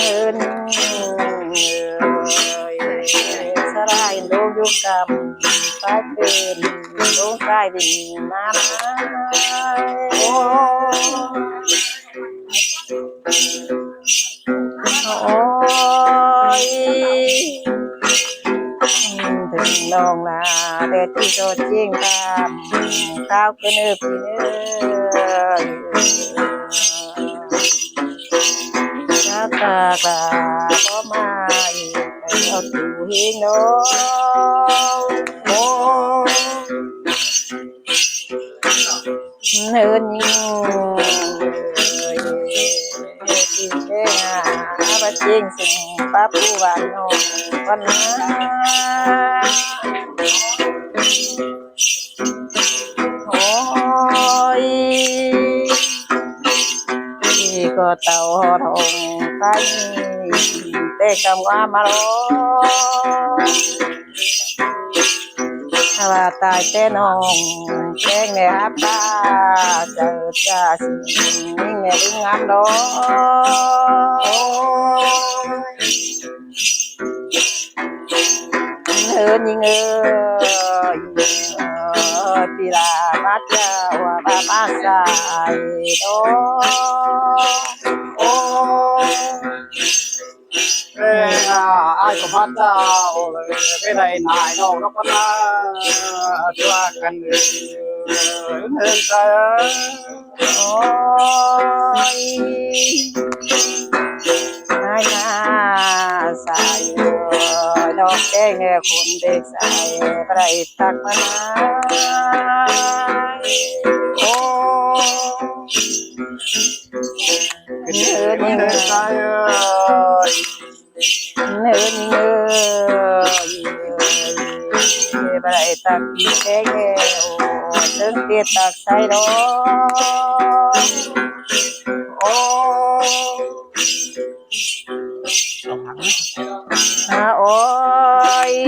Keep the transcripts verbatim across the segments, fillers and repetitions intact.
Ơn ơi, sa rai đô du căm, ta tên đô cai đình nam. Ôi. Ôi. Đừng nông là để tí cho chiêng tam, cao cái nước kia. Các ta là có mai, có tù hiến đó. Ôi. Hơn như cái à, bà chiêng sùng bắp bu vàng nô, con á. Ôi. Thì có tàu họt hồng cái, tê cầm qua mà lo. Và tài tê nông, tê nghề áp ba, chở cha sinh, nghề đúng ngắm đó. Ôi. Ơ, nhị ngơ, ơ, thì là bát cha, ua, ba, ba, sai, đó. Ô. Ê, à, ai có phát tao, cái này nài nô, nó có na, chua cần, hơn ta. Ôi. Ai na, sai ơi, nó cái nghe khốn đê sai, brai tắc mà na. Ô. Nhớ nhớ sai ơi. Nhớ nhớ. Brai tắc cái nghe, ô, đừng biết tắc sai đó. Ô. À, ôi.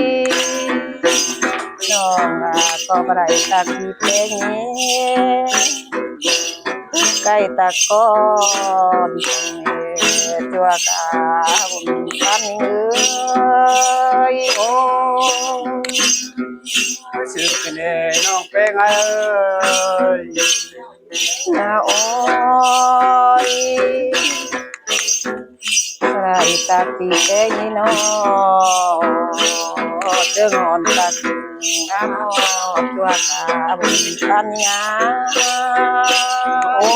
Nông à, có brai tắc cái nghe. Cái tắc con. Chua cả bùn sắn ơi. Ô. Sự cái này nó bé ngay ơi. Ôi. Rai tắc tí cái nhí nó. Chớ ngon tắc ngắm nó. Chua cả bùn sắn ngắm. Ô.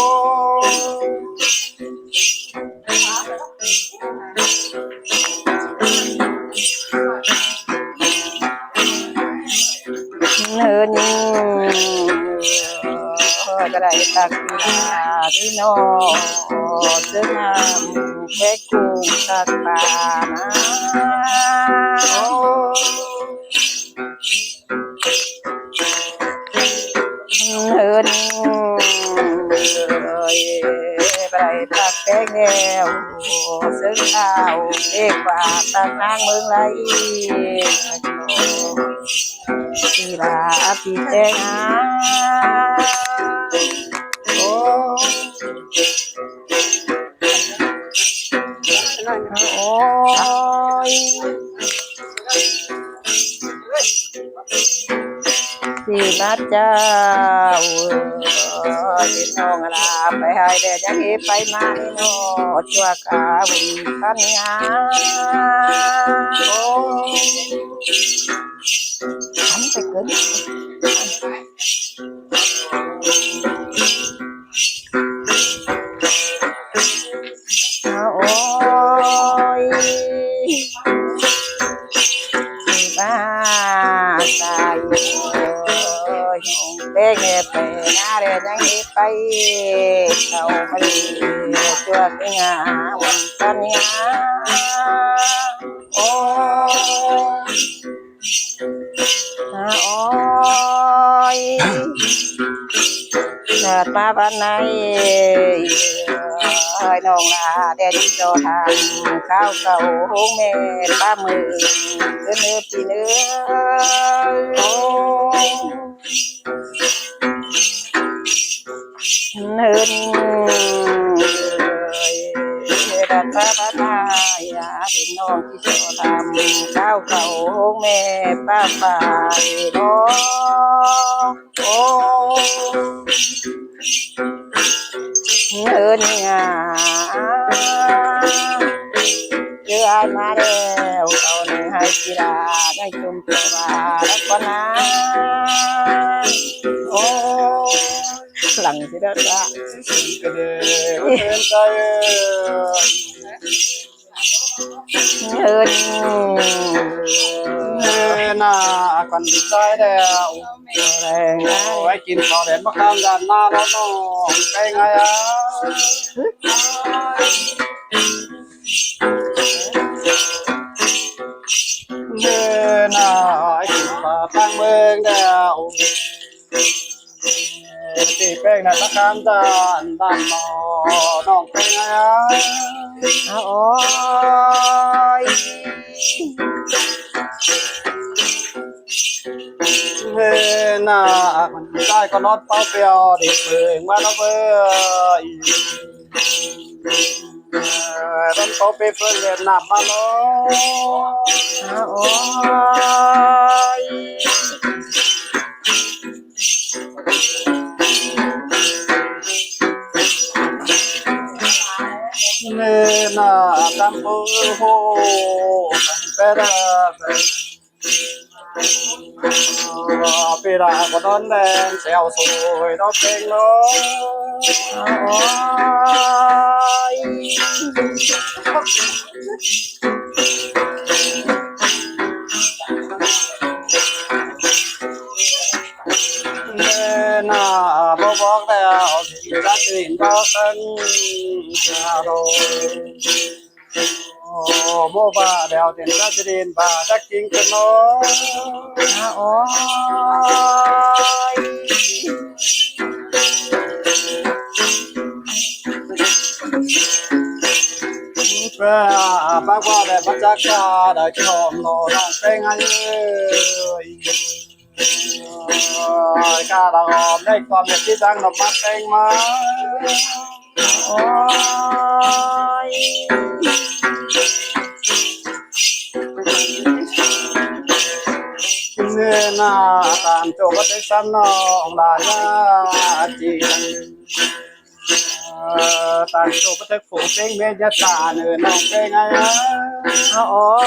Nơ nhị, brai tắc là đi nó, chứ ngắm cái cung tắc bà na. Ô. Hơn ơi, brai tắc cái nghèo, xứng tao, cái quà tắc nắng mương lấy. Thì là thì cái ngã. Ô. Ôi. Thì bát cha, ôi, thì nó là phải hai đứa nhắc hi phải mà đi nó chua cả bùn sắn ngắm. Ô. Ăn phải cứng. Ôi. Ba ta ơi, bé nghe bé na để nhắn đi bay. Tao mới chua cái ngã, quăng con ngã. Ôi. Ôi, ꞌnạt ꞌmá bát ꞌnị, ơi, ꞌnọng ꞌlạ đen đi ꞌchọ tham kháo cảu ꞌhung ꞌmẹ ꞌpá mưng, ꞌcứ ꞌnứ ꞌpi ꞌnứ. Ôi. ꞌNhớn ơi, ꞌnạt ꞌmá bát ꞌnị, ꞌnọng đi ꞌchọ tham kháo cảu ꞌhung ꞌmẹ ꞌpá phải ꞌnọ. Ôi. ꞌNhớn ơi, ꞌchư ai ꞌmá ꞌlẹo, cảu ꞌnị ꞌhại ꞌchí ꞌlạ, ꞌnhắng ꞌchum ꞌchọ ꞌlạ ꞌlẹo ꞌquá ꞌná. Ôi, lăng ꞌchí đaư ꞌlạ. ꞌNhớn. ꞌNhớn ơi, ꞌcốn ꞌchái ꞌlẹo. Ôi, kin khảu đen ꞌmá kham dản ꞌná ꞌnọng ꞌpéng ơi a. ꞌNhớn ơi, kin khảu ꞌpáng ꞌmướng ꞌlẹo. ꞌTị ꞌpéng ꞌnặn ꞌmá kham dản, dản ꞌnọng ꞌpéng ơi a. Ôi. ꞌNhớn ơi, ꞌcốn ꞌchái ꞌcọ ꞌnón páu pẻo đi ꞌpứng ꞌmá ꞌnọ báu. Ơ, ꞌnón páu pẻo ꞌpứng ꞌlẹo ꞌnặm ꞌmá ꞌnọ. Ôi. ꞌNhớn ơi, ꞌcắm báu ꞌhụ, ꞌcắm pét ꞌlẹo. Ơ, ꞌpi ꞌlạ ꞌcọ ꞌnón đen, sẻo sôi ꞌnọ ꞌpéng ꞌnọ. Ôi. ꞌNhớn ơi, báu bók ꞌlẹo, ꞌchí ꞌchá ꞌchí đin báu sân, ꞌchá đô. Ơ, ꞌmá ꞌva ꞌlẹo, ꞌchí ꞌchá ꞌchí đin ꞌva chắc ꞌchính ꞌcứn ꞌnọ. Ôi. ꞌPưa, bác ꞌva ꞌlẹo bác chắc ꞌchá đảy chom ꞌnọ ꞌnọng ꞌpéng ơi. Ôi, ꞌcá đảy ꞌhôm đảy ꞌquám ꞌnị ꞌchí dăng ꞌnọng ꞌmá ꞌpéng ꞌmá. Ôi. ꞌNhớn ơi, ꞌtan ꞌchọ báu tếc ꞌsắm ꞌnọng ꞌlạ ꞌnhá ꞌchí. Ơ, ꞌtan ꞌchọ báu tếc phủ ꞌpéng ꞌmá ꞌnhá ꞌchá ꞌnị ꞌnọng ꞌpéng ơi a. Ôi.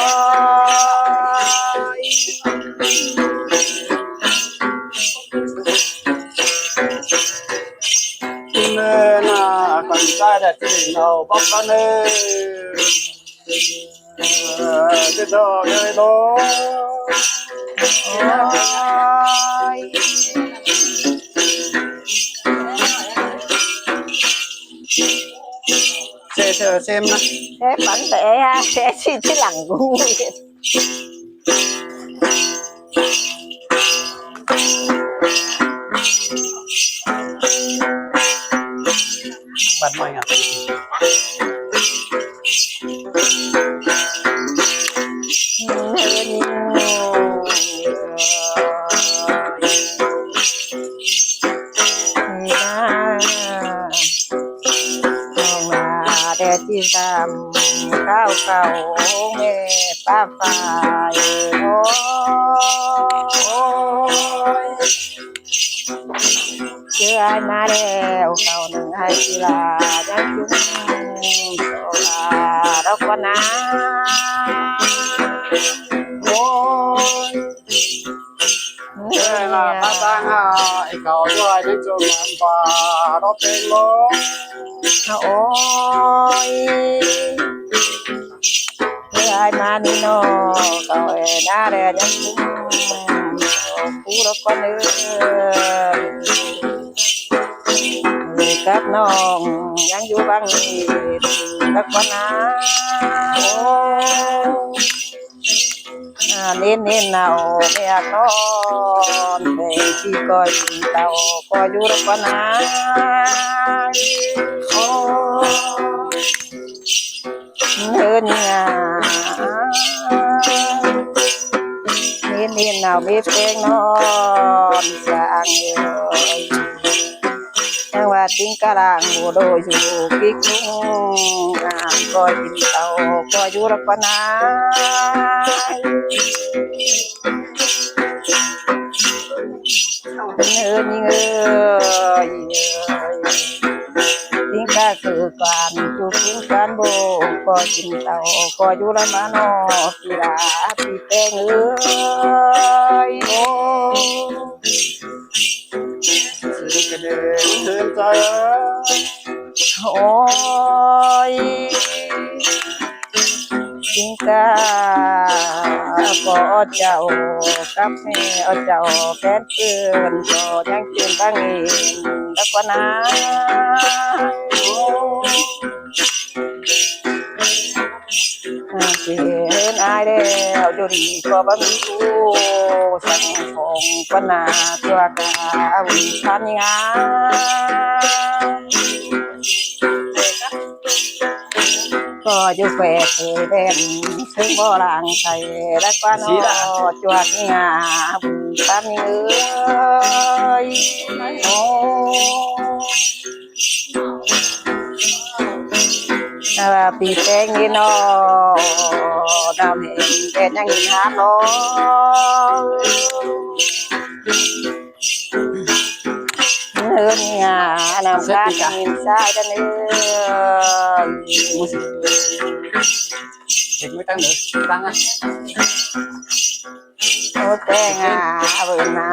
ꞌNhớn ơi, ꞌcốn ꞌchái ꞌlẹo ꞌchí đin ꞌnọng bók ꞌcốn ơi. Ơ, ꞌchí đảy ꞌnị ꞌnọ. Ôi. ꞌSê, ꞌsê, ꞌsêm ꞌnớ. ꞌSê bắn ꞌtẹ ha, ꞌsê ꞌchí ꞌchí lăng ꞌcú. Bắn ꞌmá ꞌnhá. ꞌNhá ꞌlẹo ꞌchí tham kháo cảu ꞌhung ꞌmẹ ꞌpá phải. Ôi. ꞌChư ai ꞌmá ꞌlẹo, cảu ꞌnị ꞌhại ꞌchí ꞌlạ, ꞌnhắng ꞌchum ꞌchọ ꞌlạ ꞌlẹo ꞌquá ꞌná. Ôi. ꞌNhá ꞌlẹo ꞌmá ꞌtáng ha, ꞌcáu ꞌchí ꞌhại ꞌnhắng ꞌchum ꞌmắn ꞌpá ꞌnọ ꞌpéng ꞌnọ. Ôi. ꞌChư ai ꞌmá ꞌnị ꞌnọ, cảu ơi, ꞌná ꞌlẹo ꞌnhắng ꞌchum ꞌchọ pú ꞌlẹo ꞌquá ꞌnị. ꞌMí cắp ꞌnọng ꞌnhắng dú bang ꞌnị ꞌlẹo ꞌquá ꞌná. Ôi. ꞌNén ꞌnén nau ꞌmí ꞌnọn, ꞌpéng ꞌchí ꞌcoi ꞌchim tau ꞌcọ dú lỏ ꞌquá ꞌnị. Ô, ꞌnhớn ꞌnhá. ꞌNén ꞌnén nau ꞌmí ꞌpéng ꞌnọn, ꞌsướng ơi. ꞌNhắng ꞌva ꞌtếng cá lăng báu đảy dú kí ꞌcốn, ꞌcoi ꞌchim tau ꞌcọ dú lỏ ꞌquá ꞌnị. ꞌNhá ꞌnhá ơi, ꞌtếng cá cư quan ꞌchu ꞌcốn cán bộ ꞌcọ ꞌchim tau ꞌcọ dú lỏ ꞌmá ꞌnọ, ꞌpi ꞌla ꞌpi ꞌpéng ơi. Ô, ꞌsướng cá đen ꞌhướn ꞌchái. Ôi, ꞌtếng cá ꞌpo ꞌchạu cắp ꞌmí ꞌchạu ꞌpéng ꞌcứn ꞌcọ ꞌnhắng ꞌchuyên ꞌváng ên lỏ ꞌquá ꞌnị. Ô, ꞌpi ꞌhướn ải đéo, dú đi ꞌcọ báu ꞌmí ꞌcú săng phông ꞌquá ꞌnị, ꞌchua cá ꞌvịn ꞌphắn ꞌnhá. ꞌCọ dú khuê khuê đen, ꞌsướng báu lăng say lỏ ꞌquá ꞌnị, ꞌchua ꞌnhá ꞌvịn ꞌphắn ꞌnhá ơi. Ô. Ơ, ꞌpi ꞌpéng ꞌnị ꞌnọ, ꞌnặm hên ꞌpéng ꞌnhắng ꞌnhá ꞌnọ. ꞌNhá ꞌnhá, ꞌnặm khát ꞌnhắng ꞌnhá sai đa ꞌnị. Ôi. Thịt mới tăng nữa, tăng á. Ô, ꞌpéng ꞌnhá, ꞌvịn ꞌnhá,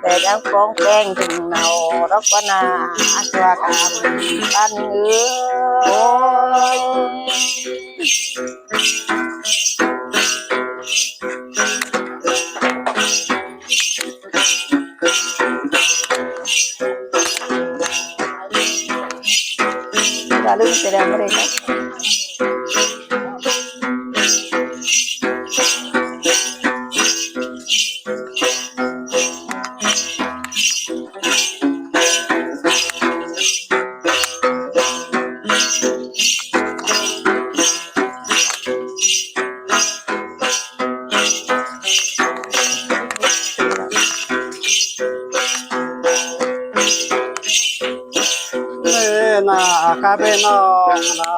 té chắng phông ꞌpéng ꞌchịn nau lỏ ꞌquá ꞌnị, ꞌchua cá ꞌvịn ꞌphắn ꞌnhá ơi. Ôi. Chả lưng sẽ đẹp mà để cắt. ꞌNị ꞌnạ cá ꞌpéng ꞌnọng, ꞌnạ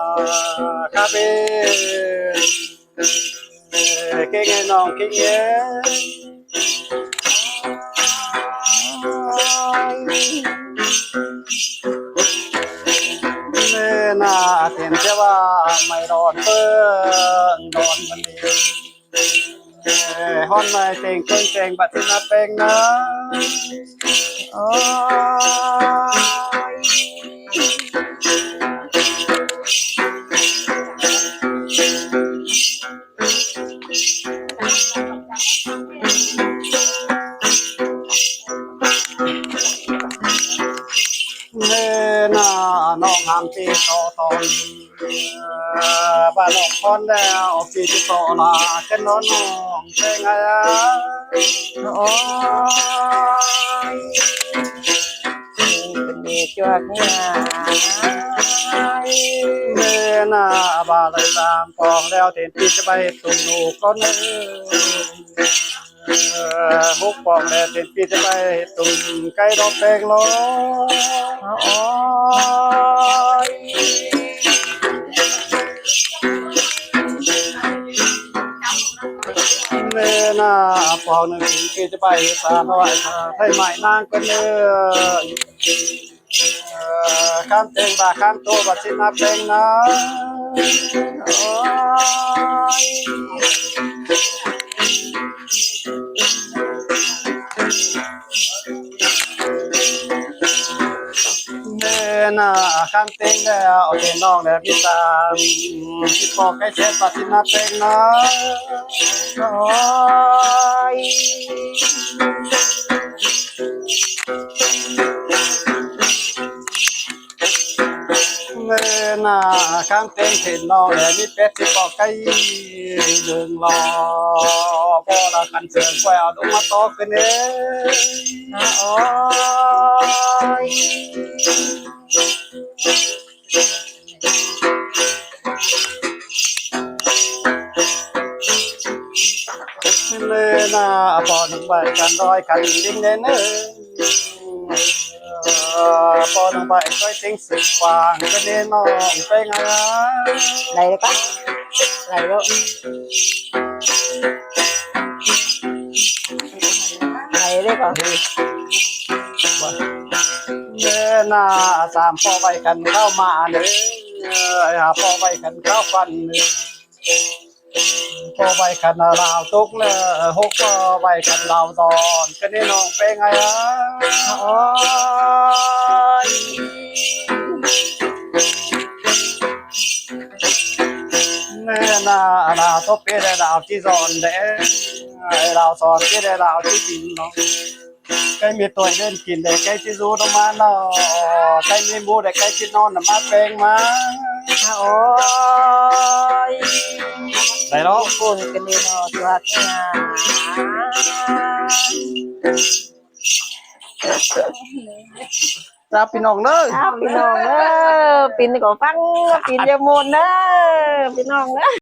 cá ꞌpéng. Ê, king ê ꞌnọng king ê. ꞌNị ꞌnạ têm ꞌchí ꞌva ꞌmạy đon ꞌpứng, đon ꞌmắn đi. Ê, ꞌhón ꞌmạy têng ꞌpứng têng bát ꞌchí ꞌnạ ꞌpéng ꞌnạ. Ôi. ꞌNị ꞌnạ ꞌnọng hăn ꞌpi so ton. Ơ, ꞌva ꞌnọng ꞌhón đéo ꞌpi ꞌchí so ꞌnạ, ken ꞌnọng ꞌpéng ꞌnị ꞌnạ. Ôi. ꞌNị ꞌnạ ꞌva đảy tam pong ꞌlẹo têm ꞌpi ꞌchí ꞌvạy tủm ꞌnụ ꞌcốn ꞌnị. Ơ, hốc pong ꞌlẹo têm ꞌpi ꞌchí ꞌvạy tủm cay đon ꞌpéng ꞌnọ. Ôi. ꞌNị ꞌnạ pong ꞌnưng têm ꞌpi ꞌchí ꞌvạy sa ꞌnọi sa thái ꞌmạy ꞌnáng ꞌcốn ꞌnị. Ơ, khăn têng ꞌva khăn tô bát ꞌchí ꞌnạ ꞌpéng ꞌnạ. Ôi. ꞌNị ꞌnạ khăn têng ꞌlẹo, ơ, têng ꞌnọng ꞌlẹo ꞌmí sa, ꞌchí ꞌpo cay sét bát ꞌchí ꞌnạ ꞌpéng ꞌnạ. Ôi. ꞌNị ꞌnạ khăn têng têng ꞌnọng ꞌlẹo ꞌmí pét ꞌchí ꞌpo cay. ꞌnưng lo, ꞌpo ꞌla căn sương ꞌquái au đu ꞌmá tó ꞌcọ ꞌnị. Ôi. ꞌNị ꞌna, ꞌpo ꞌnưng ꞌvạy căn đói căn ꞌtếng ꞌnị ꞌnớ. Ờ, ꞌpo ꞌnưng ꞌvạy ꞌchoi ꞌtếng sương quảng ꞌcọ ꞌnị ꞌnọng ꞌpéng ơi. Đảy ꞌlẹo ꞌcọ. Đảy ꞌlẹo. Đảy ꞌlẹo ꞌcọ. ꞌNị ꞌna, sam ꞌpo ꞌvạy căn kháo ꞌmá ꞌnị. Ờ, ha ꞌpo ꞌvạy căn kháo khuôn ꞌnị. ꞌPo ꞌvạy căn đao tốc ꞌnị, hốc ꞌpo ꞌvạy căn đao son ꞌcọ ꞌnị ꞌnọng ꞌpéng ơi. Ôi. ꞌNị ꞌna, đao tốc ꞌpi ꞌnị đao ꞌchí son đé, đao son ꞌpi ꞌnị đao ꞌchí kin ꞌnọng. Cái ꞌmí ꞌtoi ꞌlến kin đé, cái ꞌchí dú ꞌnọng ꞌmá ꞌnọng, cái ꞌmí ꞌmú đé, cái ꞌchí ꞌnón ꞌnọng ꞌmá ꞌpéng ꞌmá. Ôi. Đảy ꞌlẹo. Côn ꞌcọ ꞌnị ꞌnọng, chuột ꞌnị. ꞌCháo ꞌpi ꞌnọng ꞌnớ. ꞌCháo ꞌpi ꞌnọng ꞌnớ. ꞌPi ꞌnị ꞌcọ ꞌphắng, ꞌpi ꞌnị ꞌmôn ꞌnớ. ꞌPi ꞌnọng ꞌnớ.